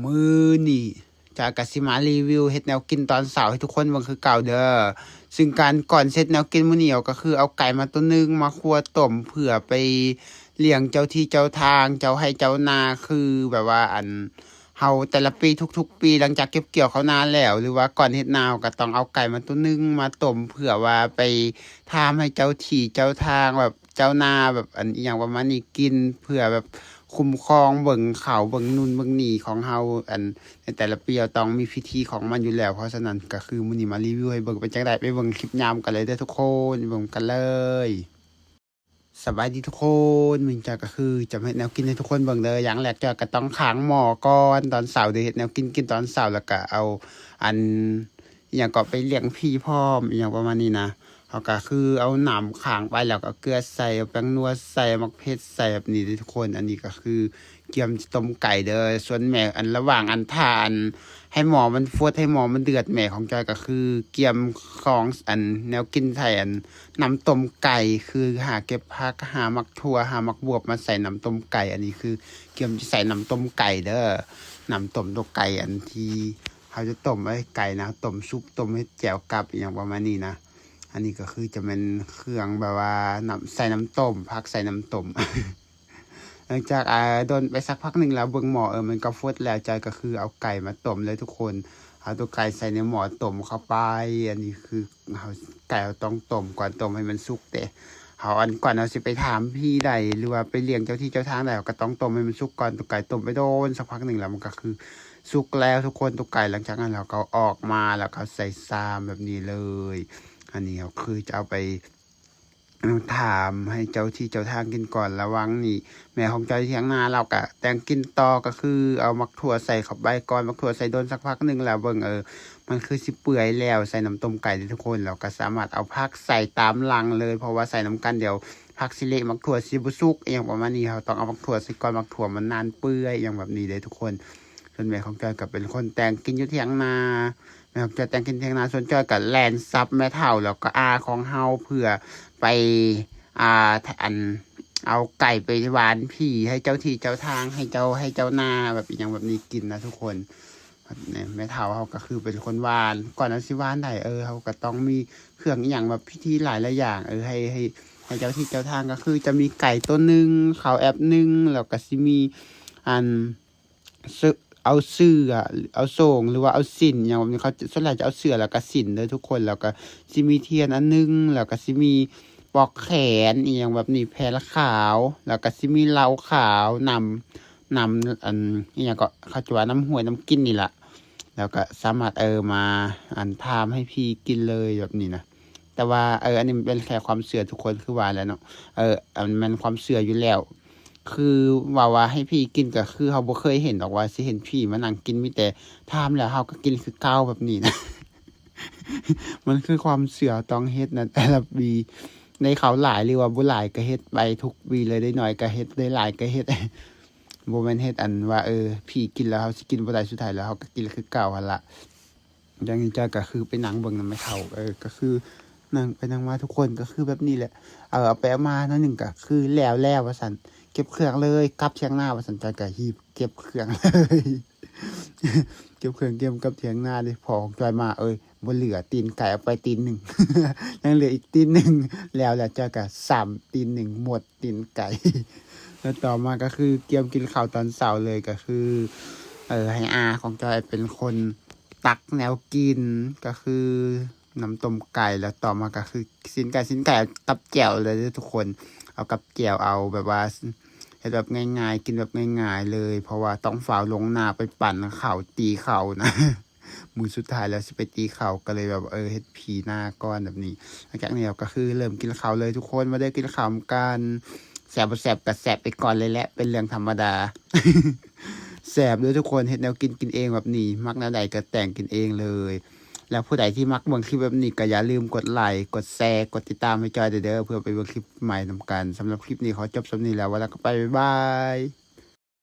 ມື້ນີ້ຈອຍກໍຊິມາຣີວິວເຮັດແນວກິນຕອນເຊົ້າໃຫ້ທຸກຄົນເບິ່ງຄືເກົ່າເດີ. ຊຶ່ງການ ກ່ອນຊິເຮັດແນວກິນມື້ນີ້ ກໍຄືເອົາໄກ່ມາໂຕໜຶ່ງມາຂົ້ວຕົ້ມ ເພື່ອໄປລ້ຽງເຈົ້າທີ່ເຈົ້າທາງ ເຈົ້າໄຮ່ເຈົ້ານາ ຄືແບບວ່າ ອັນ ເຮົາແຕ່ລະປີ ທຸກໆປີ ຫຼັງຈາກເກັບກ່ຽວເຂົ້ານາແລ້ວ ຫຼືວ່າກ່ອນເຮັດນາ ເຮົາກໍຕ້ອງເອົາໄກ່ມາໂຕໜຶ່ງມາຕົ້ມ ເພື່ອວ່າໄປຖາມໃຫ້ເຈົ້າທີ່ເຈົ້າທາງ ແບບເຈົ້ານາ ແບບ ອັນ ອີ່ຫຍັງປະມານນີ້ກິນ ເພື່ອແບບຄຸ້ມຄອງເບິ່ງເຂົ້າເບິ່ງນູ່ນເບິ່ງນີ້ຂອງເຮົາ. ອັນ ໃນແຕ່ລະປີເຮົາຕ້ອງມີພິທີຂອງມັນຢູ່ແລ້ວ. ເພາະສະນັ້ນກໍຄືມື້ນີ້ມາຣີວິວໃຫ້ເບິ່ງເປັນຈັ່ງໃດ ໄປເບິ່ງຄລິບຍາວນຳກັນເລີຍເດີທຸກຄົນ ໄປເບິ່ງກັນເລີຍ. ສະບາຍດີທຸກຄົນ ມື້ນີ້ຈອຍກໍຄືຈະມາເຮັດແນວກິນໃຫ້ທຸກຄົນເບິ່ງເດີ. ຢ່າງແລກຈອຍກໍຕ້ອງຄ້າງໝໍ້ກ່ອນ ຕອນເຊົ້າເດີ ເຮັດແນວກິນ ກິນຕອນເຊົ້າ ແລ້ວກໍເອົາ ອັນ ອີ່ຫຍັງເກາະ ໄປລ້ຽງຜີພ້ອມ ອີ່ຫຍັງປະມານນີ້ນະ. ເຮົາກໍຄືເອົານ້ຳຄ້າງໄປ ແລ້ວກໍເກືອໃສ່ ເອົາແປ້ງນົວໃສ່ ໝາກເຜັດໃສ່ ແບບນີ້ເດີທຸກຄົນ. ອັນນີ້ກໍຄືກຽມຈະຕົ້ມໄກ່ເດີ. ສ່ວນແມ່ ອັນ ລະຫວ່າງ ອັນ ຖ້າ ອັນ ໃຫ້ໝໍ້ມັນຟົດ ໃຫ້ໝໍ້ມັນເດືອດ ແມ່ຂອງຈອຍກໍຄືກຽມຂອງ ອັນ ແນວກິນໃສ່ ອັນ ນ້ຳຕົ້ມໄກ່ ຄືຫາເກັບຜັກ ຫາໝາກຖົ່ວ ຫາໝາກບວບມາໃສ່ນ້ຳຕົ້ມໄກ່. ອັນນີ້ຄືກຽມຈະໃສ່ນ້ຳຕົ້ມໄກ່ເດີ ນ້ຳຕົ້ມຕົວໄກ່ ອັນທີ່ເຮົາຈະຕົ້ມໄວ້ໃຫ້ໄກ່ນະ ຕົ້ມຊຸບ ຕົ້ມເຮັດແຈ່ວກັບ ອີ່ຫຍັງປະມານນີ້ນະ. ອັນນີ້ກໍຄືຈະແມ່ນເຄື່ອງແບບວ່າ ນ້ຳ ໃສ່ນ້ຳຕົ້ມ ຜັກໃສ່ນ້ຳຕົ້ມ. ຫຼັງຈາກ ອ່າ ດົນໄປສັກພັກໜຶ່ງແລ້ວ ເບິ່ງໝໍ້ ເອີ ມັນກໍຟົດແລ້ວ ຈອຍກໍຄືເອົາໄກ່ມາຕົ້ມເລີຍທຸກຄົນ ເອົາຕົວໄກ່ໃສ່ໃນໝໍ້ຕົ້ມເຂົ້າໄປ. ອັນນີ້ຄືເຮົາ ໄກ່ເຮົາຕ້ອງຕົ້ມກ່ອນ ຕົ້ມໃຫ້ມັນສຸກເດ້. ເຮົາ ອັນ ກ່ອນເຮົາຊິໄປຖາມຜີໃດ ຫຼືວ່າໄປລ້ຽງເຈົ້າທີ່ເຈົ້າທາງໃດ ເຮົາກໍຕ້ອງຕົ້ມໃຫ້ມັນສຸກກ່ອນ. ຕົວໄກ່ຕົ້ມໄປໂດນສັກພັກໜຶ່ງແລ້ວ ມັນກໍຄືສຸກແລ້ວທຸກຄົນ ຕົວໄກ່. ຫຼັງຈາກນັ້ນເຮົາກໍເອົາອອກມາ ແລ້ວກໍໃສ່ຊາມແບບນີ້ເລີຍ. ອັນນີ້ເຮົາຄືຈະເອົາໄປ ຖາມໃຫ້ເຈົ້າທີ່ເຈົ້າທາງກິນກ່ອນ. ລະຫວ່າງນີ້ແມ່ຂອງຈອຍຢູ່ຖຽງນາ ລາວກະແຕ່ງກິນຕໍ່ ກໍຄືເອົາໝາກຖົ່ວໃສ່ເຂົ້າໄປກ່ອນ. ໝາກຖົ່ວໃສ່ດົນສັກພັກໜຶ່ງແລ້ວ ເບິ່ງ ເອີ ມັນຄືຊິເປື່ອຍແລ້ວ ໃສ່ນ້ຳຕົ້ມໄກ່ເດ້ທຸກຄົນ. ແລ້ວກໍສາມາດເອົາຜັກໃສ່ຕາມຫຼັງເລີຍ ເພາະວ່າໃສ່ນຳກັນ ດຽວຜັກຊິເລະ ໝາກຖົ່ວຊິບໍ່ສຸກ ອີ່ຫຍັງປະມານນີ້. ເຮົາຕ້ອງເອົາໝາກຖົ່ວໃສ່ກ່ອນ ໝາກຖົ່ວມັນນານເປື່ອຍ ອີ່ຫຍັງແບບນີ້ເດ້ທຸກຄົນ. ສ່ວນແມ່ຂອງຈອຍກໍເປັນຄົນແຕ່ງກິນຢູ່ຖຽງນາ ແມ່ຂອງຈອຍແຕ່ງກິນຖຽງນາ ສ່ວນຈອຍກໍແລ່ນສັບແມ່ເຖົ້າ ແລ້ວກໍອາຂອງເຮົາ ເພື່ອໄປ ອ່າ ອັນ ເອົາໄກ່ໄປຫວ່ານຜີໃຫ້ເຈົ້າທີ່ເຈົ້າທາງ ໃຫ້ເຈົ້າໄຮ່ເຈົ້ານາ ແບບອີ່ຫຍັງແບບນີ້ກິນນະທຸກຄົນ. ແມ່ເຖົ້າເຮົາກໍຄືເປັນຄົນຫວ່ານ ກ່ອນເຮົາຊິຫວ່ານໄດ້ ເອີ ເຮົາກໍຕ້ອງມີເຄື່ອງອີ່ຫຍັງ ແບບພິທີຫຼາຍໆຢ່າງ ເອີ ໃຫ້ ໃຫ້ ໃຫ້ເຈົ້າທີ່ເຈົ້າທາງ ກໍຄືຈະມີໄກ່ໂຕໜຶ່ງ ເຂົ້າແອັບໜຶ່ງ ແລ້ວກໍຊິມີ ອັນ ເສື້ອ ເອົາເສື້ອ ເອົາໂສ້ງ ຫຼືວ່າເອົາສິ້ນ ຫຍັງແບບນີ້ ເຂົາສ່ວນຫຼາຍຈະເອົາເສື້ອ ແລ້ວກໍສິ້ນເດີທຸກຄົນ. ແລ້ວກໍຊິມີທຽນອັນໜຶ່ງ ແລ້ວກໍຊິມີປອກແຂນ ອີ່ຫຍັງແບບນີ້ ແຜ່ນຂາວ ແລ້ວກໍຊິມີເຫຼົ້າຂາວ ນ້ຳ ນ້ຳ ອັນ ອີ່ຫຍັງເກາະ ເຂົາຈະວ່ານ້ຳຫ້ວຍນ້ຳກິນນີ້ລະ. ແລ້ວກໍສາມາດ ເອີ ມາ ອັນ ຖາມໃຫ້ຜີກິນເລີຍແບບນີ້ນະ. ແຕ່ວ່າ ເອີ ອັນນີ້ມັນເປັນແຄ່ຄວາມເຊື່ອທຸກຄົນ ຄືວ່າແຫຼະເນາະ ເອີ ອັນແມ່ນຄວາມເຊື່ອຢູ່ແລ້ວ. ຄືເວົ້າວ່າໃຫ້ຜີກິນ ກໍຄືເຮົາບໍ່ເຄີຍເຫັນດອກວ່າຊິເຫັນຜີມານັ່ງກິນ ມີແຕ່ຖາມແລ້ວເຮົາກໍກິນຄືເກົ່າແບບນີ້ນະ. ມັນຄືຄວາມເຊື່ອ ຕ້ອງເຮັດນະ ແຕ່ລະປີ ໄດ້ເຂົ້າຫຼາຍ ຫຼືວ່າບໍ່ຫຼາຍກໍເຮັດໄປທຸກປີເລີຍ ໄດ້ໜ້ອຍກໍເຮັດ ໄດ້ຫຼາຍກໍເຮັດ. ບໍ່ແມ່ນເຮັດອັນວ່າ ເອີ ຜີກິນແລ້ວເຮົາຊິກິນບໍ່ໄດ້ ສຸດທ້າຍແລ້ວເຮົາກໍກິນຄືເກົ່າຫັ້ນລະ. ຢ່າງນີ້ຈອຍກໍຄືໄປນັ່ງເບິ່ງນຳແມ່ເຖົ້າ ເອີ ກໍຄືນັ່ງໄປນັ່ງມາທຸກຄົນ ກໍຄືແບບນີ້ແຫຼະ ເອົາ ເອົາໄປເອົາມາໜ້ອຍໜຶ່ງກໍຄືແລ້ວແລ້ວວ່າຊັ້ນ ເກັບເຄື່ອງເລີຍ ກັບຖຽງນາວ່າຊັ້ນ. ຈອຍກໍຮີບເກັບເຄື່ອງເລີຍ ເກັບເຄື່ອງ ເກັບກັບຖຽງນາເດ້. ພໍ່ຂອງຈອຍມາ ເອີຍ ບໍ່ເຫຼືອ ຕີນໄກ່ເອົາໄປຕີນໜຶ່ງ ຍັງເຫຼືອອີກຕີນໜຶ່ງ ແລ້ວ ແລ້ວຈອຍກໍຊ້ຳຕີນໜຶ່ງ ໝົດ ຕີນໄກ່. ແລ້ວຕໍ່ມາກໍຄືກຽມກິນເຂົ້າຕອນເຊົ້າເລີຍ ກໍຄື ເອີ ໃຫ້ອາຂອງຈອຍເປັນຄົນຕັກແນວກິນ ກໍຄືນ້ຳຕົ້ມໄກ່ ແລ້ວຕໍ່ມາກໍຄືຊີ້ນໄກ່ ຊີ້ນໄກ່ກັບແຈ່ວເລີຍເດີທຸກຄົນ. ເອົາກັບແຈ່ວ ເອົາແບບວ່າເຮັດແບບງ່າຍໆ ກິນແບບງ່າຍໆເລີຍ ເພາະວ່າຕ້ອງຟ້າວລົງນາໄປປັ່ນເຂົ້າ ຕີເຂົ້ານະ. ມື້ສຸດທ້າຍແລ້ວຊິໄປຕີເຂົ້າ ກໍເລີຍແບບ ເອີ ເຮັດຜີນາກ່ອນແບບນີ້. ຫຼັງຈາກນີ້ເຮົາກໍຄືເລີ່ມກິນເຂົ້າເລີຍທຸກຄົນ ມາເດີ ກິນເຂົ້ານຳກັນ. ແຊບບໍ່ແຊບກໍແຊບໄປກ່ອນເລີຍແຫຼະ ເປັນເລື່ອງທຳມະດາ. ແຊບເດີທຸກຄົນ ເຮັດແນວກິນ ກິນເອງແບບນີ້ ມັກແນວໃດກໍແຕ່ງກິນເອງເລີຍ. ແລ້ວຜູ້ໃດທີ່ມັກເບິ່ງຄລິບແບບນີ້ ກໍຢ່າລືມກົດໄລ ກົດແຊ ກົດຕິດຕາມໃຫ້ຈອຍເດີ ເພື່ອໄປເບິ່ງຄລິບໃໝ່ນຳກັນ. ສຳລັບຄລິບນີ້ຂໍຈົບສ່ຳນີ້ແລ້ວ ວ່າແລ້ວກໍໄປ ບາຍບາຍ.